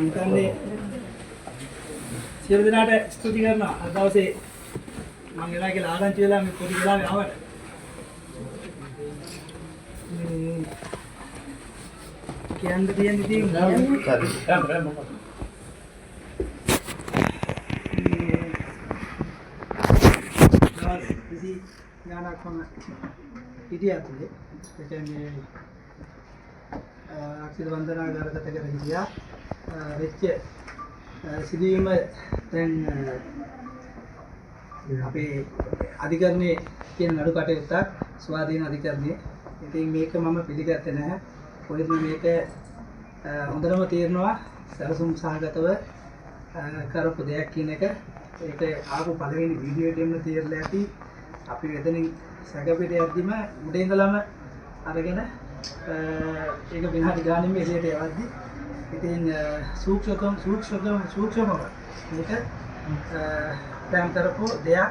මම හිතන්නේ සියලු දෙනාට ස්තුති කරනවා. අද දවසේ මං එනවා කියලා ආරංචි වෙලා මේ පොඩි වෙලාවේ ආවට. මේ කියන්න තියෙන ඉතින් දවස් 20 ගානක් මම හිටියා ඇතුලේ. ඒ කියන්නේ ආරක්ෂිත බන්ධනාගාරගත කර හිටියා. වෙච්ච සිදුවීම දැන් අපේ අධිකරණයේ තියෙන නඩු කටයුත්තක් ස්වාධීන අධිකරණයේ. ඉතින් මේක මම පිළිගත්තේ නැහැ. කොහෙත්ම මේක හොඳටම තේරෙනවා සැලසුම් සහගතව කරපු දෙයක් කියන එක. ඒක ආපු පළවෙනි වීඩියෝ එකෙන්ම තේරලා ඇති. අපි එතනින් සැකපිට යද්දිම උඩ ඉඳලම අරගෙන ඒක විනාඩි ගානින්ම එළියට යවද්දි ඉතින් සූක්ෂකම් සූක්ෂකම් සූක්ෂමව මේක ප්ලෑන් කරපු දෙයක්.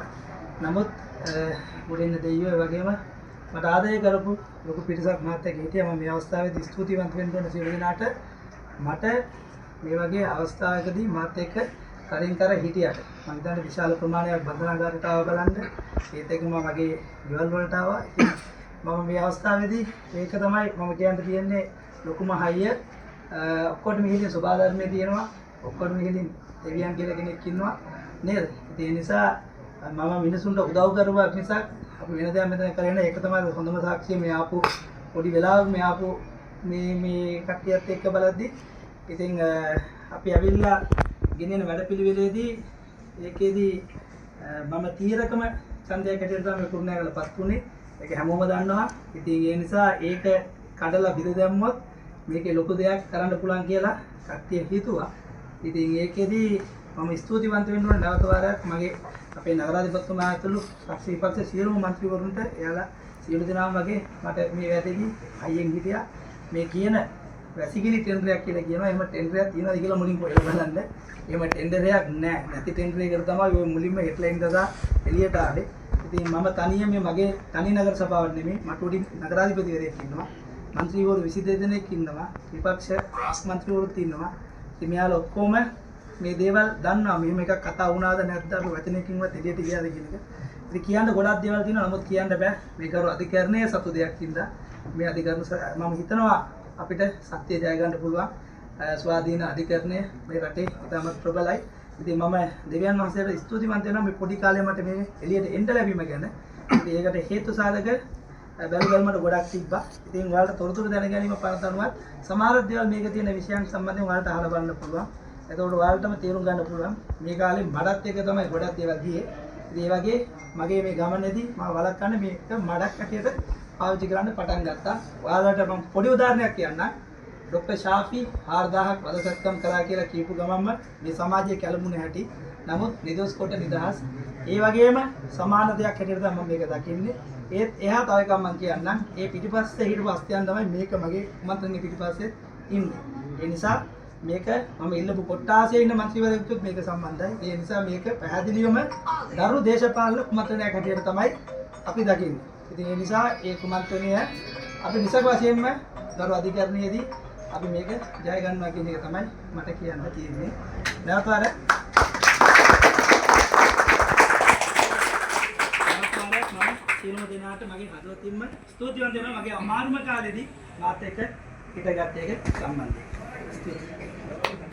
නමුත් මුලින්ම දෙයියෝ ඒ වගේම මට ආදරය කරපු ලොකු පිරිසක් මාත් එක්ක හිටියා. මම මේ අවස්ථාවේදී ස්තුතිවන්ත වෙන්න ඕන සියලු දෙනාට. මට මේ වගේ අවස්ථාවකදී මාත් එක්ක කරින් කර හිටියට මම හිතන්නේ විශාල ප්‍රමාණයක් බන්ධනාගාරයට ආව බලන්න. ඒත් එක්කම මගේ ගෙවල් වලට ආවා. ඉතින් මම මේ අවස්ථාවේදී මේක තමයි මම කියන්න තියෙන්නේ ලොකුම හයිය. ඔක්කොටම ඉහළින් සබා ධර්මයේ තියෙනවා. ඔක්කොටම ඉහළින් දෙවියන් කියලා කෙනෙක් ඉන්නවා නේද? ඉතින් ඒ නිසා මම මිනිසුන්ට උදව් කරුවා මිසක් අපි වෙන දෙයක් මෙතන කරේ නෑ. ඒක තමයි හොඳම සාක්ෂිය මේ ආපු පොඩි වෙලාවක මේ ආපු මේ මේ කට්ටියත් එක්ක බලද්දි. ඉතින් අපි ඇවිල්ලා ගෙනියන වැඩපිළිවෙලේදී ඒකේදී මම තීරකම ඡන්දයක් හැටියට තමයි කුරුණෑගලපත් වුණේ. ඒක හැමෝම දන්නවා. ඉතින් ඒ නිසා ඒක කඩලා බිඳ දැම්මොත් මේකේ ලොකු දෙයක් කරන්න පුළුවන් කියලා කට්ටිය හිතුවා. ඉතින් ඒකේදී මම ස්තුතිවන්ත වෙන්න ඕනේ නැවත වාරයක් මගේ අපේ නගරාධිපතිතුමා ඇතුළු පක්ෂ විපක්ෂ සියලුම මන්ත්‍රීවරුන්ට. එයාලා සියලු දෙනාම වගේ මට මේ වැදේදී හයියෙන් හිටියා. මේ කියන වැසිකිලි ටෙන්ඩරයක් කියලා කියනවා. එහෙම ටෙන්ඩරයක් තියෙනවද කියලා මුලින් හොයලා බලන්න. එහෙම ටෙන්ඩරයක් නෑ. නැති ටෙන්ඩරයකට තමයි ඔය මුලින්ම හෙඩ්ලයින් දදා එළියට ආවේ. ඉතින් මම තනියම මේ මගේ තනි නගර සභාවක් නෙමෙයි, මට උඩින් නගරාධිපතිවරයෙක් ඉන්නවා. මන්ත්‍රීවරු 22 දෙනෙක් ඉන්නවා. විපක්ෂ මන්ත්‍රීවරුත් ඉන්නවා. ඉතින් මෙයාලා ඔක්කොම මේ දේවල් දන්නවා. මෙහෙම එකක් කතා වුණාද නැද්ද අපි වචනයකින්වත් එළියට ගියාද කියන එක. ඉතින් කියන්න ගොඩක් දේවල් තියෙනවා. නමුත් කියන්න බෑ. මේක අර අධිකරණයේ සතු දෙයක් හින්දා මේ අධිකරණ මම හිතනවා අපිට සත්‍ය ජය ගන්න පුළුවන්. ස්වාධීන අධිකරණය මේ රටේ ඉතාමත් ප්‍රබලයි. ඉතින් මම දෙවියන් වහන්සේට ස්තුතිවන්ත වෙනවා මේ පොඩි කාලේ මට මේ එළියට එන්න ලැබීම ගැන. ඉතින් ඒකට හේතු සාධක බැලු බැලමට ගොඩක් තිබ්බා. ඉතින් ඔයාලට තොරතුරු දැන ගැනීම පරතනුවත් සමහර දේවල් මේක තියෙන විෂයන් සම්බන්ධයෙන් ඔයාලට අහලා බලන්න පුළුවන්. එතකොට ඔයාලටම තේරුම් ගන්න පුළුවන් මේ කාලේ මඩත් එක තමයි ගොඩක් දේවල් ගියේ. ඉතින් ඒ වගේ මගේ මේ ගමනේදී මම වළක්වන්න මේක මඩක් හැටියට පාවිච්චි කරන්න පටන් ගත්තා. ඔයාලට මම පොඩි උදාහරණයක් කියන්නම්. ඩොක්ටර් ෂාෆි 4000ක් වදසත්කම් කරා කියලා කියපු ගමන්ම මේ සමාජයේ කැළඹුණ හැටි. නමුත් නිදොස් කොට නිදහස්. ඒ වගේම සමාන දෙයක් හැටියට තමයි මම මේක දකින්නේ. ඒත් එහා තව එකක් මම කියන්නම්. ඒ පිටිපස්සේ හිටපු අස්තියන් තමයි මේක මගේ කුමන්ත්‍රණයේ පිටිපස්සේ ඉන්නේ. ඒ නිසා මේක මම ඉල්ලපු කොට්ටාසයේ ඉන්න මන්ත්‍රීවරයෙකුත් මේක සම්බන්ධයි. ඒ නිසා මේක පැහැදිලිවම දරු දේශපාලන කුමන්ත්‍රණයක් හැටියට තමයි අපි දකින්නේ. ඉතින් ඒ නිසා ඒ කුමන්ත්‍රණය අපි නිසක වශයෙන්ම දරු අධිකරණයේදී අපි මේක ජය ගන්නවා කියන එක තමයි මට කියන්න තියෙන්නේ. නැවත වරක් මම සියලුම දෙනාට මගේ හදවතින්ම ස්තුතිවන්ත වෙනවා මගේ අමාරුම කාලේදී මාත් එක්ක හිටගත් එක සම්බන්ධයෙන්. ස්තුතියි.